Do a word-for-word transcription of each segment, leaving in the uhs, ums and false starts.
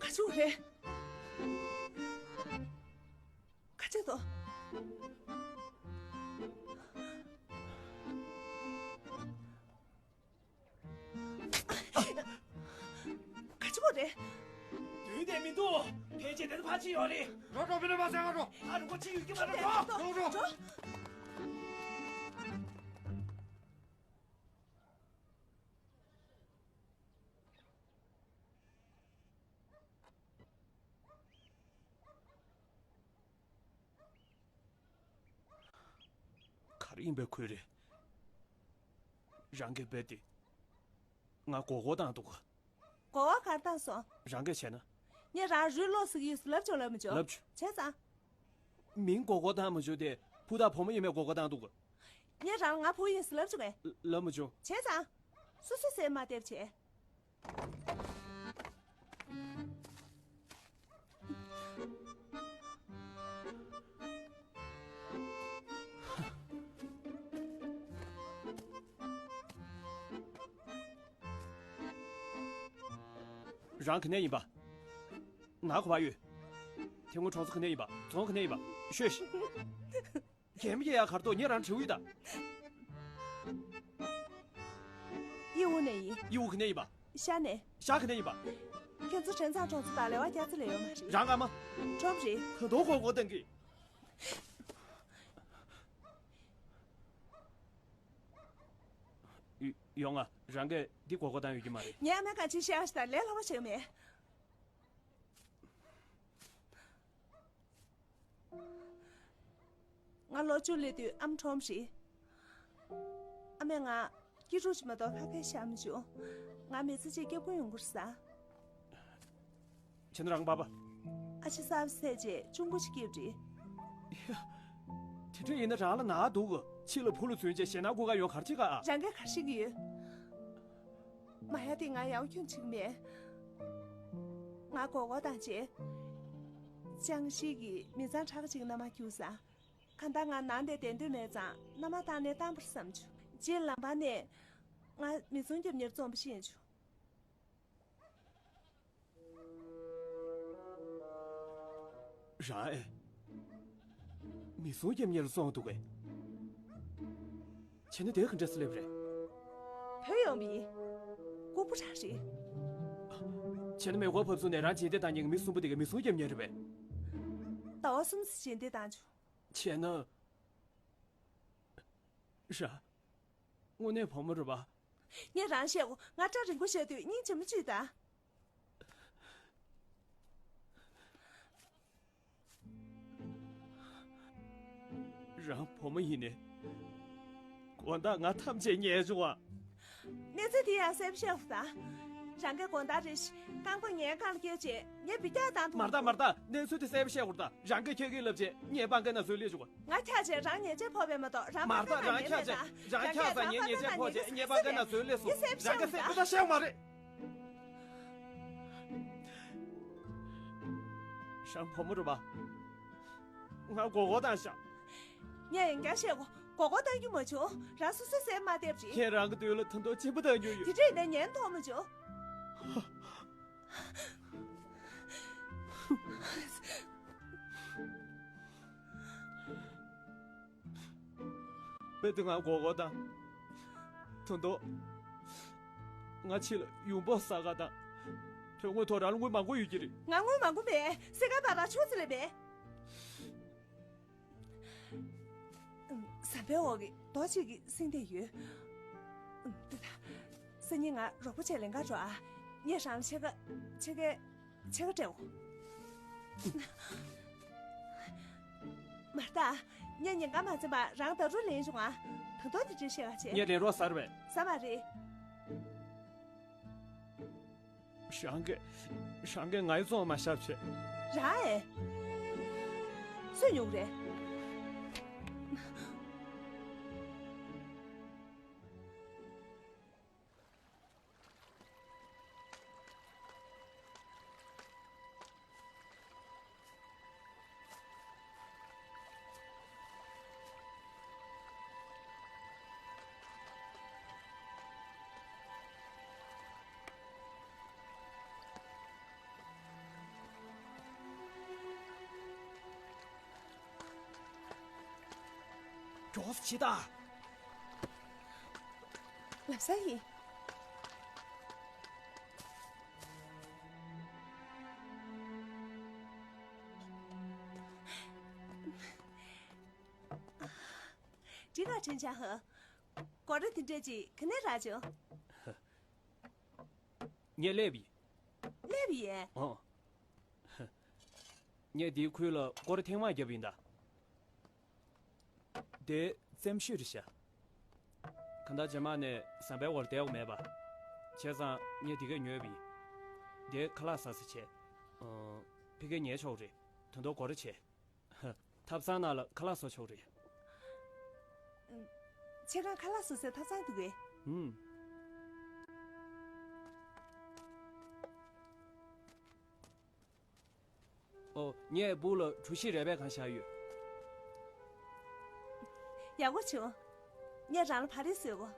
ག་ཚོད་རེད། ག་ཚོད་དོ། ག་ཚོད་རེད། དུས་དེ་མི་འདུག་ཕལ་ཆེར་དེ་ཕ་ཆེ་ཡོད་རེད། འགྲོ་འགྲོ། མི་ནས་མ་ཟེར། ང་འགྲོ། ཨ་རུ་ཁོ་ཆི་ཡོད་ཀྱི་མ་རེད། འགྲོ། འགྲོ་འགྲོ། འགྲོ། ག་རེ་ཡིན་པའི་ཁུལ་རེད། རང་གིས་རྦད་དེ་ང་མགོ་སྐོར་བཏང་འདུག་ག། མགོ་སྐོར་ག་རེ་བཏང་སོང་། རང་གིས་བྱས་ན། ངས་རང་རུལ་ལོག་ཟེར་གྱི་ཡོད་ཟེར་ལབ་ཆོག་ལབ་མི་ཆོག་ལབ་ཆོག་བྱས་ཙང་། མིང་མགོ་སྐོར་བཏང་མ་བྱུང་སྟེ། བུ་དང་བུ་མོ་ཡིན་པའི་མགོ་སྐོར་བཏང་འདུག་ག། ངས་རང་ང་བུ་ཡིན་ཟེར་ལབ་བཅུག་གས། ལབ་མ་བྱུང་། བྱས་ཙང་། སོ་སོས་སེམས་མ་བདེ་བྱས། རང་ག་ནས་ཡིན་པ། ང་ག་པར་ཡོད། དེ་སྔོན་གྲོང་ཚོ་ག་ནས་ཡིན་པ། རྫོང་ག་ནས་ཡིན་པ། ཤོད་ཤིག་གན་མི་ཡ་གར་ཏོ་ཉེ་རང་དྲིའུ་ཡི་ད། ཡི་འུ་ནས་ཡིན། ཡི་འུ་ག་ནས་ཡིན་པ། ཤ་ནས། ཤ་ག་ནས་ཡིན་པ། ཁྱོད་ཚོ་བྲན་ཚང་གྲོང་ཚོ་དང་ལེ་བ་རྒྱ་ཚ་ལེ་ཡོད་མ་རེད། རང་ཨ་མ། ཁྲོམ་རེད། ད་དོ་ཁོ་ཁོ་ཏང་གི། ཡོང་ང་། རང་གིས་འདི་མགོ་སྐོར་བཏང་ཡོད་ཀྱི་མ་རེད། ངས་ཨ་མའི་གང་ཅི་བཤད་ཨ་ཞིག་དང་ལས་སླ་བ་བྱེད་མེད། ང་ལོ་བཅུ་སླེབས་དུས་ཨམ་ཁྲོམ་རེད། ཨ་མས་ང་སྐྱིད་སྡུག་ཅིག་མ་གཏོགས་ལྷག་ཁ་ཤར་མི་བྱུང་། ང་མི་ཚེ་གཅིག་སྐྱབས་མགོན་ཡོང་གི་རེད་ཟེར། བྱས་ན་རང་པ་པ། ཨ་ཅེ་གསར་པ་བསད་རྗེས་གཅུང་པོ་ཅིག་སྐྱེས་པ་རེད། དེ་འདྲ་ཡིན་ན་རང་ལ་ན་འདུག་ཕྱི་ལ་བུ་ལ་བརྫུན་རྗེས་ཞེད་སྣང་སྐུ་ག་ཡོང་གར་བྱེད་ག་ཨ། རང་གིས་ག་རེ་ཤེས་ཀྱི་ཡོད། མ་ཡ་དེ་ང་ཡག་པོ་ཁྱོན་ཆེ་གི་མེད། ང་མགོ་སྐོར་བཏང་རྗེས། ཅང་ཤིས་ཀྱི་མི་ཚང་ཁྲག་གཅིག་མནའ་མ་བསྐྱུར་ས། གང་ལྟར་ང་ནང་དེ་བསྡད་འདོད་མེད་ཙང་མནའ་མ་བཏང་ནས་བཏང་པར་བསམ་བྱུང་། རྗེས་ལམ་བར་ནས། ང་མི་ཚང་རྒྱབ་གཉེར་བཙོང་པ་ཤེས་བྱུང་། རང་ཨེ། མི་ཚང་རྒྱབ་གཉེར་བཙོང་འདུག་གས། བྱས་ན་དེ་ག་འདྲ་སེ་སླེབས་རེད། བོད་ཡོང་བའི། ལྐུགས་པ་རང་རེད། བྱས་ན་མེ་འཁོར་ཕབ་ཚུགས་ནས་རང་རྗེས་འདེད་བཏང་མཁན་གྱི་མི་གསུམ་པོ་དེ་གའི་མི་ཚང་རྒྱབ་གཉེར་རེད་པས། ཟླ་བ་གསུམ་ཙམ་རྗེས་འདེད་བཏང་བྱུང་། བྱས་ན། ར། དངོས་གནས་བུ་མོ་རེད་པ། ངས་རང་བཤད་གོ་ང་སྐྲ་རིང་པོ་བཤད་དུས་སྙིང་རྗེ་མོ་ཅིག་དང་། རང་བུ་མོ་ཡིན་ནས། དགོང་དག་ང་ཐམས་ཅད་ཉལ་བྱུང་བ། གནས་ཚུལ་དེ་ཡང་གསལ་པོ་བཤད་དགོས་ད། རང་གིས་དགོང་དག་རེ་བཞིན་རྐང་པ་ངའི་རྐང་ལ་བཀལ་རྗེས་ངའི་འབུད་རྒྱག་བཏང་འདུག་མ་རེད་ད་མ་རེད་ད། གནས་ཚུལ་དེ་གསལ་པོ་བཤད་དགོས་རེད་ད། རང་གིས་ཁྱེད་ཀྱིས་ལབ་རྗེས་ངའི་པང་ཁའི་ནང་ཟུག་སླེབས་བྱུང་བ། ང་འཁྱག་རྗེས་རང་ཉལ་ཆས་ཕོག་པས་མ་གཏོགས་རང་མ་རེད་ད། པང་ཁའི་རང་ནང་ཉལ་འཁྱག་མེད་རྗེས་ད། རང་འཁྱག་ས་ངའི་ཉལ་ཆས་ཕོག་རྗེས་ངའི་པང་ཁའི་ནང་ཟུག་སླེབས་སོང་། ངས་གསལ་པོ་རང་གིས་བཤད་གསལ་པོ་ད་བཤད་མ་རེད། རང་བུ་མོ་རེད་པ། ང་མགོ་སྐོར་བཏང་ཤག་ངས་ཡང་བསྐྱར་བཤད་གོ་མགོ་སྐོར་བཏང་རྒྱུ་མ་བྱུང་། རང་སོ་སོའི་སེམས་མ་བདེ་བ་རེད། ཁྱེད་རང་གི་མདུན་ལ་ཐུན་ཐོག་གཅིག་པུ་བཏང་རྒྱུ་ཡོད། དེ་འདྲ་ཡིན་ན་ཉན་ཐོག་མ་བྱུང་། དཔེ་དེ་ང་མགོ་སྐོར་དང་། དོན་ཐོག་ང་ཕྱི་ལ་ཡུང་པོ་ཟ་ག་དང་། དོན་དངོས་ཐོག་རང་ལ་དངུལ་མང་པོ་ཡོད་ཀྱི་རེད། ང་དངུལ་མང་པོ་མེད། སེ་ག་པ་ར་ཆུ་ཚི་ལས་མེད། ཟམ་པའི་འོག་གི་རྡོ་གཅིག་གི་སེང་ལྡེང་ཡོད། སང་ཉིན་ང་རོགས་པ་བྱས་ལེན་ག་འགྲོ་ཨ། ངས་རང་ཕྱེད་ཀ་ཕྱེད་ཀའི། ཕྱེད་ཀ་སྤྲད་འོ། མ་རེད་ད། ངས་ཉིན་གང་མ་ཚད་པ་རང་ད་རུང་ལེན་བྱུང་ང་། ད་དུང་དེ་འདྲའི་བཤད་ག་བྱེད། ངས་ལེན་རོགས་ཟེར་བས། ཟ་མ་རེད། རང་གིས། རང་གིས་ང་ཡི་བཙོང་མ་བཞག་བྱས། རང་ཨེ། སུས་ཉོ་གི་རེད། མགྱོགས་སེ་བྱེད་དང་། ལབ་ས་ཡིན། འགྲིག་ག་ཁྲེན་ཆང་ཧོ། སྒོ་ར་དེ་འདྲས་ཅིག་ག་ནས་རག་བྱུང་། ངས་སླེབས་ཡིན། སླེབས་ཡིན། ཨོ། ངས་འདིའི་ཁུལ་ལ་སྐོར་ཐེངས་མང་བརྒྱབ་ཡིན་ད། དེ་བཙེམ་ཤོས་རེད་ཤག་གང་ལྟར་རྗེས་མ་ནས་ཟམ་པའི་འོག་ལ་བསྡད་དགོས་མེད་པ། བྱས་ཙང་ངས་འདི་གས་ཉོས་པ་ཡིན། དེ་ཁ་ལག་ཟ་ས་བྱས། ཨང་། ཕ་གིར་ཉལ་ཆོག་རེད། ད་དུང་སྒོ་ར་བྱས། ཐབ་ཚང་ནང་ལ་ཁ་ལག་བཟོ་ཆོག་རེད། ཁྱེད་རང་ཁ་ལག་བཟོ་སའི་ཐབ་ཚང་འདུག་གས། ཧུམ། ཨོ། ངས་སྦུག་ལ་གྲུ་བཞི་རས་པས་གང་བཞག་ཡོད། ཡག་པོ་བྱུང་། ངས་རང་ལ་བག་རིལ་བཟོས་གོ།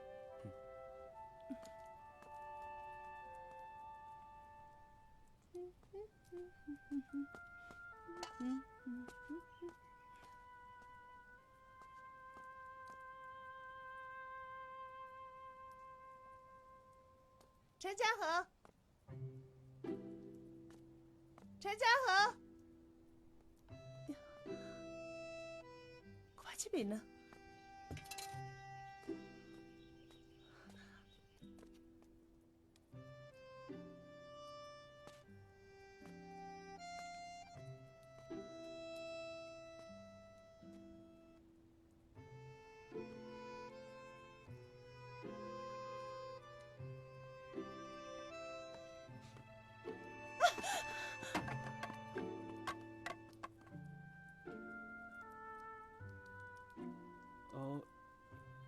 ཁྲེན་ཅང་ཧོ། ཁྲེན་ཅང་ཧོ། ག་པར་ཕྱིན་པ་ཡིན་ན། ཨོ།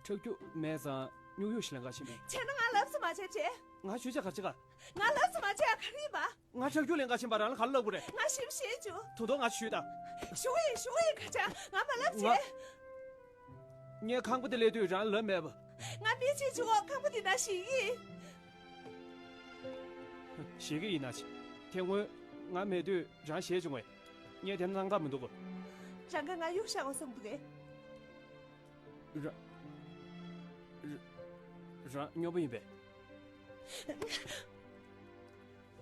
ཁྲག་རྒྱུག་མེད་ཙང་སྨྱུ་གུ་ཞིག་ལེན་ག་ཕྱིན་པས། བྱས་ན་ང་ལབ་ས་མ་བྱས་བྱས། ང་ཞུ་ཆ་ག་ཅི་ག་ང་ལབ་ས་མ་བྱས་ག་རེ་ཡིན་པ། ང་ཁྲག་རྒྱུག་ལེན་ག་ཕྱིན་པ་རང་ལ་ག་རེ་ལབ་དགོས་རེད། ང་ཞིབ་བཤད་བྱུང་། ད་དུང་ང་ཞུས་དང་། ཞུ་གི་ཡིན་ཞུ་གི་ཡིན་ཁ་ཆ་ང་མ་ལབ་ང་བྱས། ངས་ཁང་པ་དེ་སླེབས་དུས་རང་ལབ་མེད་པ། ང་མི་གཅིག་བྱུང་ཁང་པ་དེ་ན་ཞིག་ཡིན། ཞེད་ཀྱི་ཡིན་ན་ཆི། དེ་སྔོན་ང་མེད་དུས་རང་ཞེད་བྱུང་བས། ངས་དེ་ན་གནང་ཁག་མི་འདུག་གོ། རང་གིས་ང་གཡུག་བཞག་པ་བསམ་འདུག་གས། ར། ར། རང་སྨྱོ་པོ་ཡིན་པས།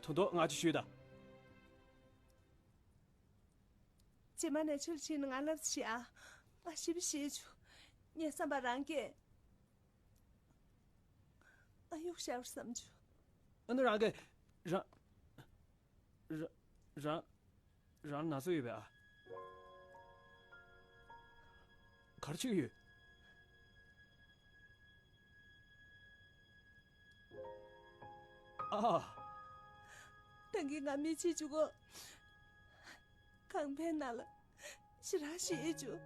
ད་དུང་ང་ཅི་ཞུས་དང་། རྗེས་མ་ནས་ཁྱོད་ཕྱིན་ན་ང་ལབ་ཤིག་ཨ། ང་ཞིབ་བཤད་བྱུང་། ངའི་བསམ་པར་རང་གིས་ང་གཡུག་བཞག་པ་བསམ་བྱུང་། ཨ་ནི་རང་གིས་རང་། ར། རང་། རང་ན་ཚ་ཡོད་པས་ཨ། ག་རེ་བྱེད་ཀྱི་ཡོད། ཨ། ད་གིན་ང་མི་ཚེ་གཅིག་པོ་ཁང་པའི་ནང་ལ་ཞེ་དྲག་ཞེད་བྱུང་།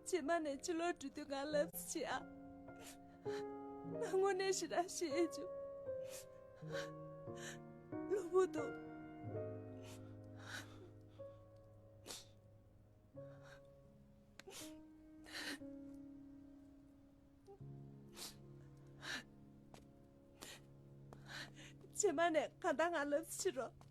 རྗེས་མ་ནས་ཕྱི་ལོགས་འགྲོ་དུས་ང་ལབ་ཤིག་ཨ། ང་དངོས་གནས་ཞེ་དྲག་ཞེད་བྱུང་། གློ་བུར་དུ། རྗེས་མ་ནས་གང་ལྟར་ང་ལབ་ཤིག་རོགས།